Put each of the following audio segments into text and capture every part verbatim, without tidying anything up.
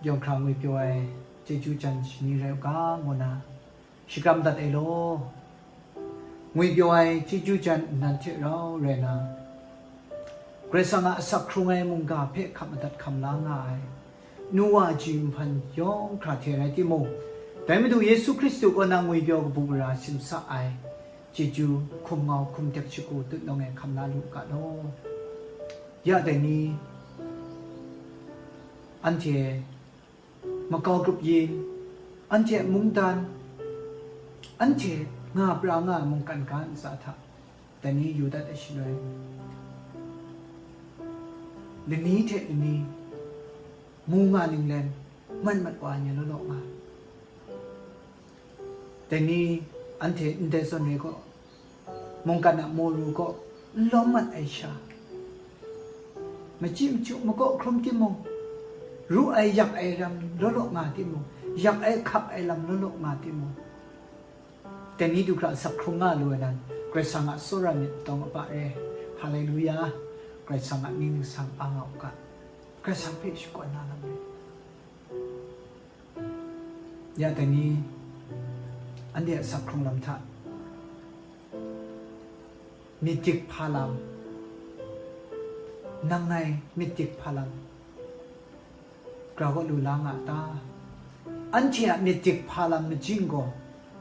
Yawng hkra ngwipyaw ai chyeju jan shani rai u ga, ngu na shakram dat ai law. Ngwipyaw ai chyeju jan nnan hte rau rai na, Karai Kasang a asak hkrung ai mungga hpe hkap madat hkam la nga ai, nu wa ji nhpan yawng hkra hte rai timung, dai Madu Yesu Hkristu kaw na ngwipyaw kabu gara simsa ai chyeju hkum ngau hkum tek shagu tutnawng e hkam la lu u ga law. Ya dai ni, anhte makau grup yin, anhte mungdan, anhte nga pra nga ai mungkan ga ntsa hta, dai ni yu dat ai shaloi, lani hte lani, mu nga ninglen, mat mat wa ai ni law law nga. Dai ni, anhte ndai zawn re gaw, mungkan a moru gaw n lawm mat ai sha, machyi machyu makaw hkrum timung, ru ai yak ai lam law law nga timung, yak ai hkap ai lam law law nga timung, dai ni du hkra asak hkrung nga lu ai nan, Karai Kasang a tsawra myit tawng a pa re. Haleluya! Karai Kasang a mying ningsang a nga u ga, Karai Kasang hpe shakawn na lam re. Ya dai ni, anhte a asak hkrung lam hta, myit dik hpa lam, nang ngai myit dik hpa lam, gara kaw lu la nga ta? Anhte a myit dik hpa lam majing gaw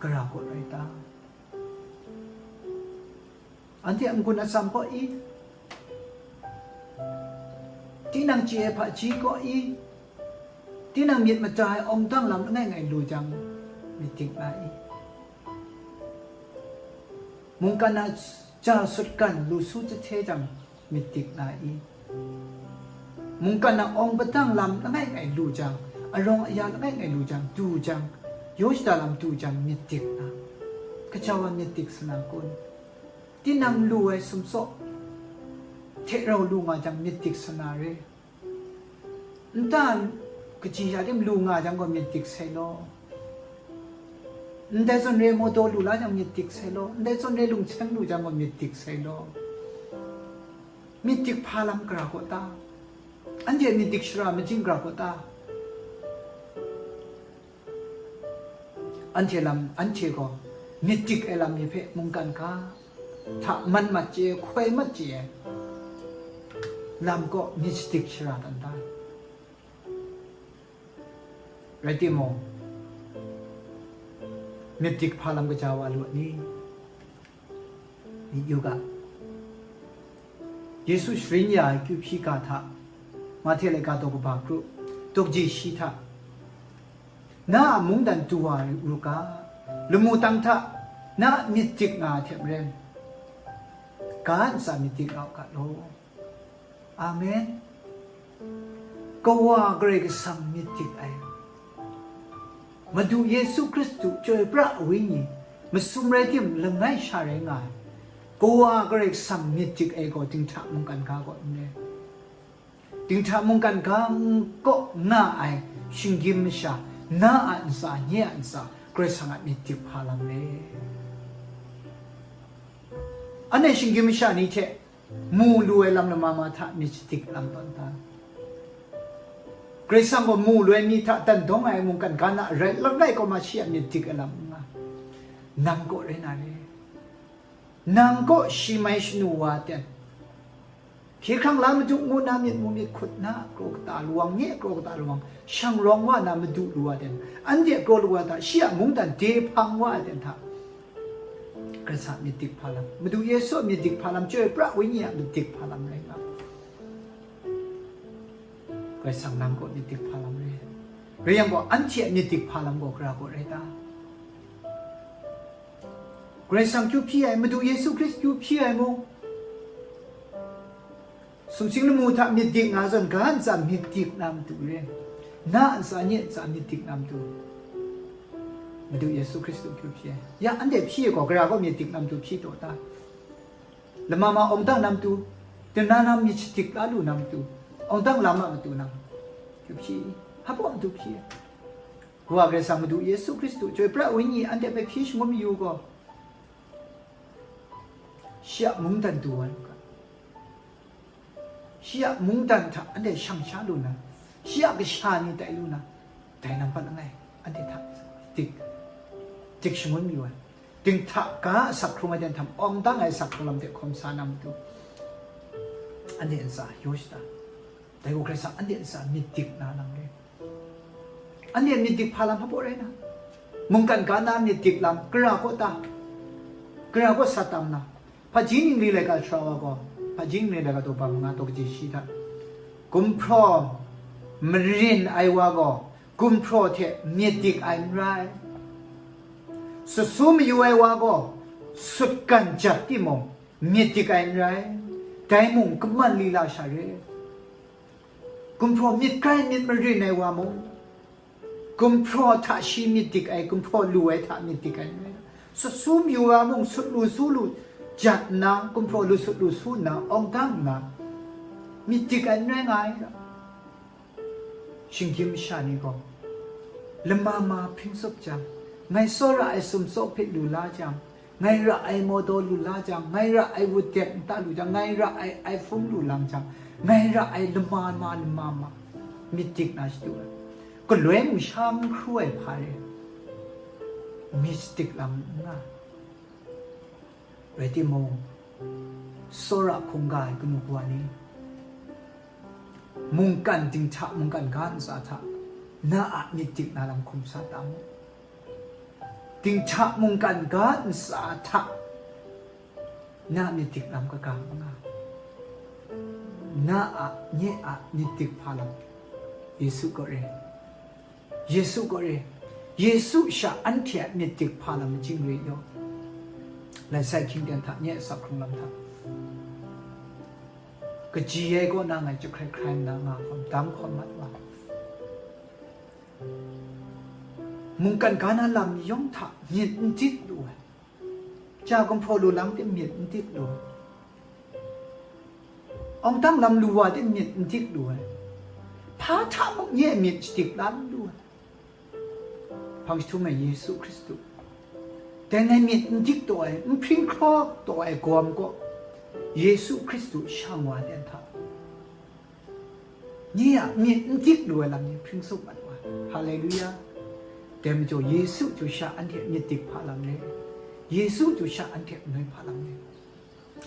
gara kaw rai ta? Anhte a n-gun atsam kaw i? Tinang chye ai hpaji kaw i? Tinang myit mada ai awng dang lam langai ngai lu jang, myit dik na i? Mungkan a ja sutgan lu su jahte jang, myit dik na i? Mungkan a awng padang lam langai ngai lu jang, arawng aya langai ngai lu jang, du jang, yaw shada lam du jang, myit dik na, kaja wa myit dik sa na kun? Tinang lu ai sumsaw hte rau lu nga jang, myit dik sa na re. Nta kaji ya tim lu nga jang gaw, myit dik sai law. Ndai zawn re mawdaw lu la jang, myit dik sai law. Ndai zawn re lung seng lu jang gaw, myit dik sai law. Myit dik hpa lam gara kaw ta? Anhte myit dik shara majing gara kaw ta? Anhte lam, anhte gaw myit dik ai lam ni hpe mungkan ga hta man mat chye, hkoi mat chye ai lam kaw myit shadik shara dan da. Rai timung, myit dik hpa lam kaja wa lu ai ni? Myit yu ga, Yesu sharin ya ai kyu hpyi ga hta, Mahte laika daw kaba kru, dawkaji shi hta, na a mungdan du wa ru ga, lamu tang hta na a myit dik nga ai hte maren, ga ntsa myit dik nga u ga law. Amen. Kawa Karai Kasang myit dik ai, Madu Yesu Hkristu chyoi pra ai Wenyi, masum rai tim, langai sha rai nga ai, Kawa Karai Kasang myit dik ai gaw dinghta mungkan ga kaw n rai. Dinghta mungkan ga kaw nga ai shinggyim masha, na a ntsa, nye a ntsa, Karai Kasang a myit dik hpa lam rai. Anhte shinggyim masha ni hte mu lu ai lam lama ma hta myit shadik lam tawn ta. Karai Kasang gaw mu lu ai mi hta dan dawng ai mungkan ga na rai langai kaw ma, shi a myit dik ai lam n nga. Nang kaw rai na re. Nang kaw shi mai shanu wa ten, hkye hkrang la madu ngu na myit mu myit hkut na, kraw kata lawang, nye kraw kata lawang, shang rawng wa na madu lu wa ten, anhte kraw lu wa hta shi a mungdan de hpang wa ai ten hta, Karai Kasang a myit dik hpa lam, Madu Yesu a myit dik hpa lam, chyoi pra Wenyi a myit dik hpa lam rai nga. Karai Kasang nang kaw myit dik hpa lam rai. Rai yang gaw, anhte a myit dik hpa lam gaw gara kaw rai ta? Karai Kasang kyu hpyi ai, Madu Yesu Hkristu kyu hpyi ai mung, sumsing lamu hta myit dik nga zawn, ga ntsa myit dik na matu re, na ntsa nye ntsa myit dik na matu, Madu Yesu Hkristu kyu hpyi ai. Ya anhte hpyi ai gaw, gara gaw myit dik na matu hpyi taw ta? Lama ma awng dang na matu, dana na myit shadik la lu na matu, awng dang lam a matu nang kyu hpyi, hpa matu hpyi ai. Wa Karai Kasang Madu Yesu Hkristu chyoi pra Wenyi anhte hpe hpyi shangun mayu gaw, shi a mungdan du wa lu ga, shi a mungdan hta anhte shang sha lu na, Shi a kasha ni tai lu na, dai nampat langai, anhte hta dik, dik shangun mayu ai. Dinghta ga asak hkrung ai dan htam, awng dang ai asak hkrung lam hte hkawm sa na matu, anhte ntsa yaw shada. Dai gaw Hkrai sa, anhte ntsa myit dik na lam re. Anhte myit dik hpa lam hpa baw rai na, mungkan ga na myit dik lam, kara kaw ta, kara kaw sat tam na, Hpaji ningli laika sara wa gaw, Hpaji ningli laika daw ba manga daw kaji shi hta, gumhpraw marin ai wa gaw, gumhpraw hte myit dik ai n rai. Sut su mayu ai wa gaw, sutgan jat timung, myit dik ai n rai. Dai mung kaman lila sha re. Gumhpraw myit grai myit marin ai wa mung, gumhpraw hta shi myit dik ai, gumhpraw lu ai hta myit dik ai n rai. Sut su mayu wa mung, sut lu su lu jat nna, gumhpraw lu sut lu su nna, awng dang nna, myit dik ai n rai nga ai. Shinggyim masha ni gaw, lama ma hpring tsup jang, ngai tsawra ai sumtsaw hpe lu la jang, ngai ra ai mawdaw lu la jang, ngai ra ai wutdek nta lu jang, ngai ra ai iPhone lu lang jang, ngai ra ai lama ma lama ma myit dik na shadu ai. Galoi mung sha n hkru ai hpa re, myit dik lam n nga. Rai timung, tsawra hkungga ai kanu kawa ni, mungkan dinghta mungkan ga ntsa hta na a myit dik na lam hkum sa ta mu. Dinghta mungkan ga ntsa hta na myit dik lam kaga n nga. Na a, nye a myit dik hpa lam Yesu kaw re. Yesu kaw re. Yesu sha anhte a myit dik hpa lam majing re yaw. Lai sai hkying ten hta, nye a asak hkrung lam hta, kaji ai kaw na ngai jahkrai hkrai nna nga hkawm, dam hkawm mat wa. Mungkan ga na lam yawng hta myit n dik lu ai. Cha gumhpraw lu lam tim myit n dik lu ai. Awng dang lam lu wa tim myit n dik lu ai. Hpa hta mung nye myit shadik la lu ai. Hpang jahtum e Yesu Hkristu. Dai ngai myit n dik taw ai, n hpring hkraw taw ai gawm kaw, Yesu Hkristu shang wa ten hta, nye a myit n dik lu ai lam ni hpring tsup mat wa. Haleluya! Dai majaw Yesu hte sha anhte myit dik hpa lam le, Yesu hte sha anhte anoi hpa lam le.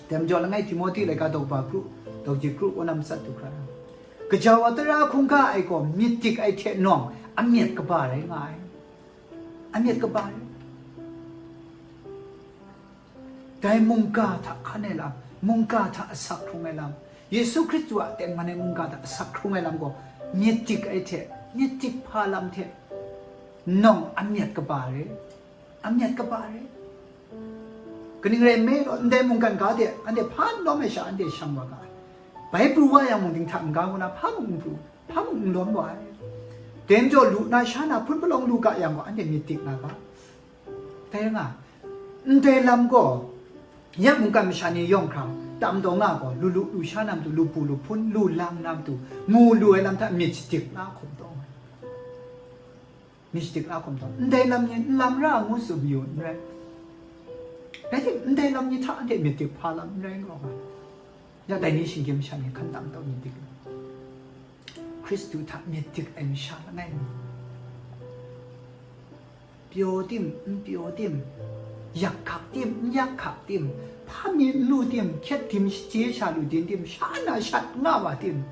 Dai majaw langai Timote laika daw ba kru, daw ji kru, kaw na matsat du hkra, gaja wa tara hkungga ai gaw myit dik ai hte nawng amyat kaba rai nga ai. Amyat kaba rai. Dai mungga hta hkan ai lam, mungga hta asak hkrung ai lam, Yesu Hkristu a tengman ai mungga hta asak hkrung ai lam gaw, myit dik ai hte, myit dik hpa lam hte, nawng amyat kaba re, amyat kaba re. Kaning rai nme law, ndai mungkan ga de, anhte hpa n lawm ai sha, anhte shang wa ga ai. Bai pru wa yang mung, dinghta n ga ngu na, hpa mung n pru, hpa mung n lawm wa ai. Dai majaw lu na sha na hpun palawng lu ga yang gaw, anhte myit dik na ga. Dai nga, ndai lam gaw, ya mungkan masha ni yawng hkra, tam taw nga gaw, lu lu lu sha na matu, lu pu lu hpun, lu lang na matu, mu lu ai lam hta myit shadik la hkum taw nga ai. Myit shadik la hkum taw, ndai lam ni n lam ra ngu tsun mayu n rai. Rai tim, ndai lam ni hta anhte myit dik hpa lam n rai n rawng ai. Ya dai ni shinggyim masha ni hkan tam taw myit dik. Hkristu hta myit dik ai masha langai mi, pyaw tim n pyaw tim, yak hkak tim n yak hkak tim, hpa mi n lu tim, hkyet dim shaje sha lu din tim, sha na shat nga wa tim,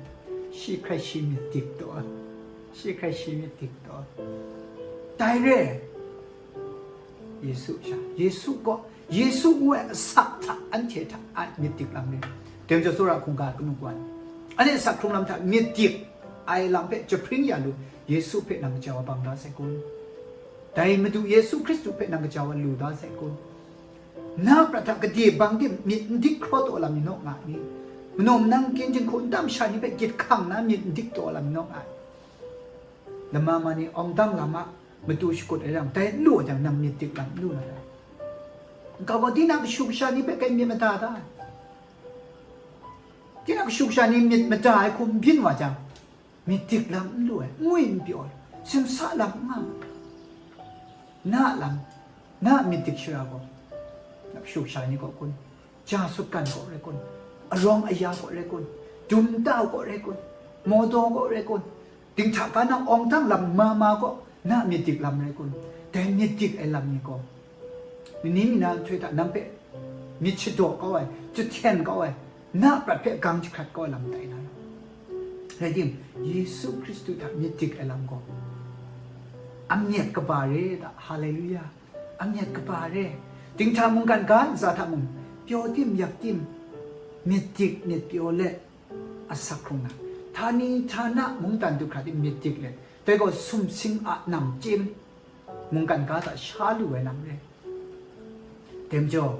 shi hkrai shi myit dik taw, shi hkrai shi myit dik taw. Dai re, Yesu sha, Yesu gaw, Yesu ngu ai asak hta anhte hta a myit dik lam re. Dai majaw tsawra hkungga kanu kaw ni, anhte asak hkrung lam hta myit dik ai lam hpe jahpring ya lu, Yesu hpe nang kaja wa bang da sai kun? Dai Madu Yesu Hkristu hpe nang kaja wa lu da sai kun? Na prat hta gade bang tim myit n dik hkraw taw lam ni naw nga ni? Manaw manang kyin jinghku n tam sha ni hpe gyit hkang na myit n dik taw lam ni naw nga ni? Lama ma ni awng dang lam a matu shakut ai yang, dai n lu jang, nang myit dik lam n lu na rai. Nkau gaw, tinang kashu kasha ni hpe kai myit mada da ai. Tinang kashu kasha ni myit mada ai hkum n byin wa jang, myit dik lam n lu ai, ngwi n pyaw ai, simsa lam n nga ai. Na a lam, na a myit dik shara gaw, na kashu kasha ni kaw kun, ja sutgan kaw rai kun, arawng aya kaw rai kun, dum tau kaw rai kun, mawdaw kaw rai kun, Dinghta ga na awng dang lam ma ma gaw, na myit dik lam rai kun? Dai myit dik ai lam ni gaw, mani mina nhtoi hta nang hpe myit shadaw kau ai, jahten kau ai, na prat hpe gang jahkrat kau ai lam tai na rai. Rai tim, Yesu Hkristu hta myit dik ai lam gaw, amyat kaba re da, haleluya, amyat kaba re. Dinghta mungkan ga ntsa hta mung, pyaw tim yak tim, myit dik myit pyaw let, asak hkrung na, htani htana mungdan du hkra di myit dik let, dai gaw sumsing a namchyim, mungkan ga hta sha lu ai lam re. Dai majaw,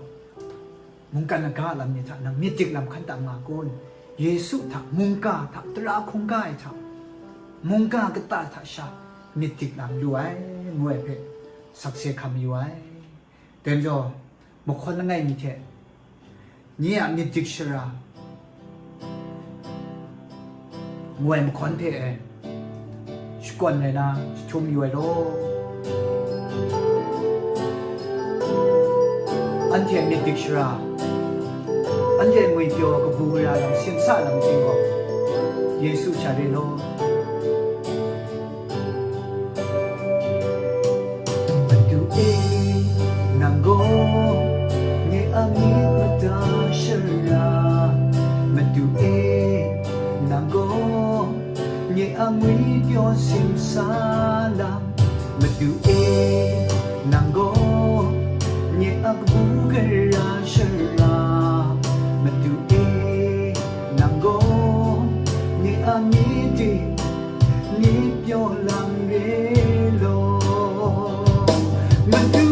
mungkan ga lam ni hta nang myit dik lam hkan tam nga kun? Yesu hta, mungga hta, tara hkungga ai hta, mungga kata hta sha myit dik lam lu ai, ngu ai hpe sakse hkam yu ai. Dai majaw, mahkawn langai mi hte, nye a myit dik shara, ngu ai mahkawn hpe e, shakawn rai na, jahtum yu ai law. Anhte a myit dik shara, anhte a ngwipyaw kabu gara lam, simsa lam ting gaw, Yesu sha re law. Madu e, nang gaw nye a myit mada shara, Madu e, nang gaw nye a ngwipyaw simsa lam, Madu e, nang gaw nye a kabu gara shara, Madu e, nang gaw nye a myit dik myit pyaw lam re law. Madu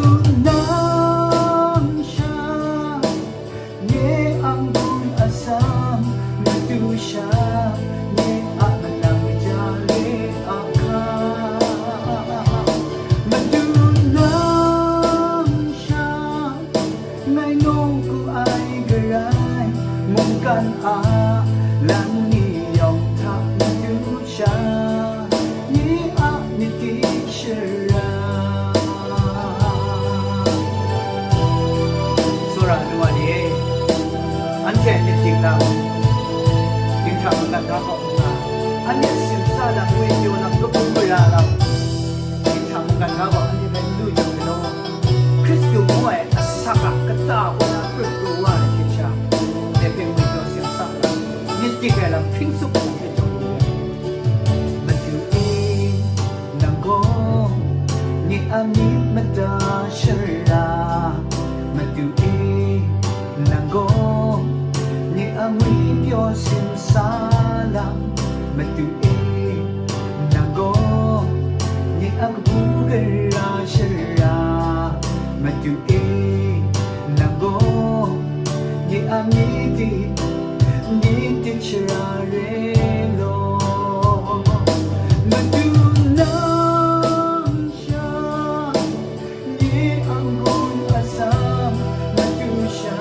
nang sha, nye a n-gun atsam, Madu sha, nye a manang kaja re a hka, Madu nang sha, ngai nawku ai garai, mungkan a lam ni yawng hta Madu sha, nye a myit dik shara. Tsawra ai nu wa ni e, anhte a myit dik lam, dinghta mungkan ga kaw nna, anhte a simsa lam, ngwipyaw lam, kabu gara lam, dinghta mungkan ga kaw anhte hpe n lu jang galaw, Hkristu ngu ai asak a kata kaw na prut pru wa ai hte sha, dai hpe ngwipyaw simsa lam, myit dik ai lam hpring tsup ai hte jaw lu ai. Madu e, nang gaw nye a myit mada shara, Madu e, nang gaw nye a ngwipyaw simsa lam, Madu e, nang gaw nye a kabu gara shara, Madu e, nang gaw nye a myit dik myit dik shara re law. Madu nang sha, nye a n-gun atsam, Madu sha,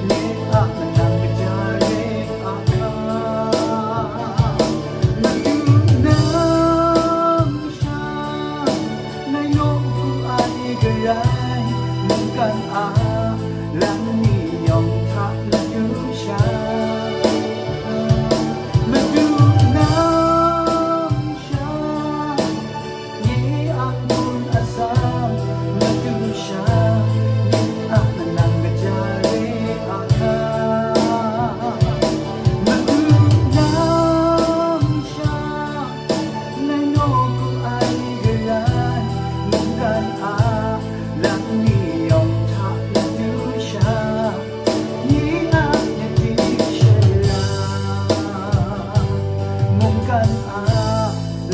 nye a manang kaja re a hka, Madu nang sha, ngai nawku ai garai, mungkan a lam ni yawng hta Madu sha, Madu nang sha, nye a n-gun atsam, Madu sha, nye a manang kaja re a hka, Madu nang sha, ngai nawku ai garai, mungkan a lam ni yawng hta Madu sha, nye a myit dik shara, mungkan a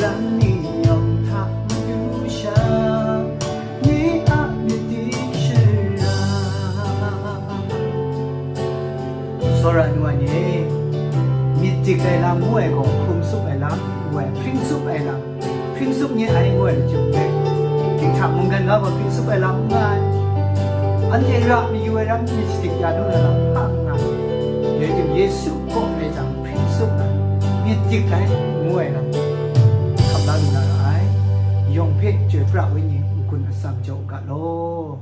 lam ni yawng hta Madu sha, nye a myit dik shara. Tsawra ai nu wa ni e, myit dik ai lam ngu ai gaw, hkrum tsup ai lam ngu ai, hpring tsup ai lam, hpring tsup nye ai ngu ai majaw, dinghta mungkan ga gaw hpring tsup ai lam n nga ai. Anhte ra mayu ai ram myit shadik ya nu na lam hpa n nga ai. Rai tim, Yesu kaw rai jang hpring tsup ai, myit dik ai ngu ai lam hkap la lu na ra ai. Yawng hpe Chyoi pra Wenyi n-gun atsam jaw u ga law.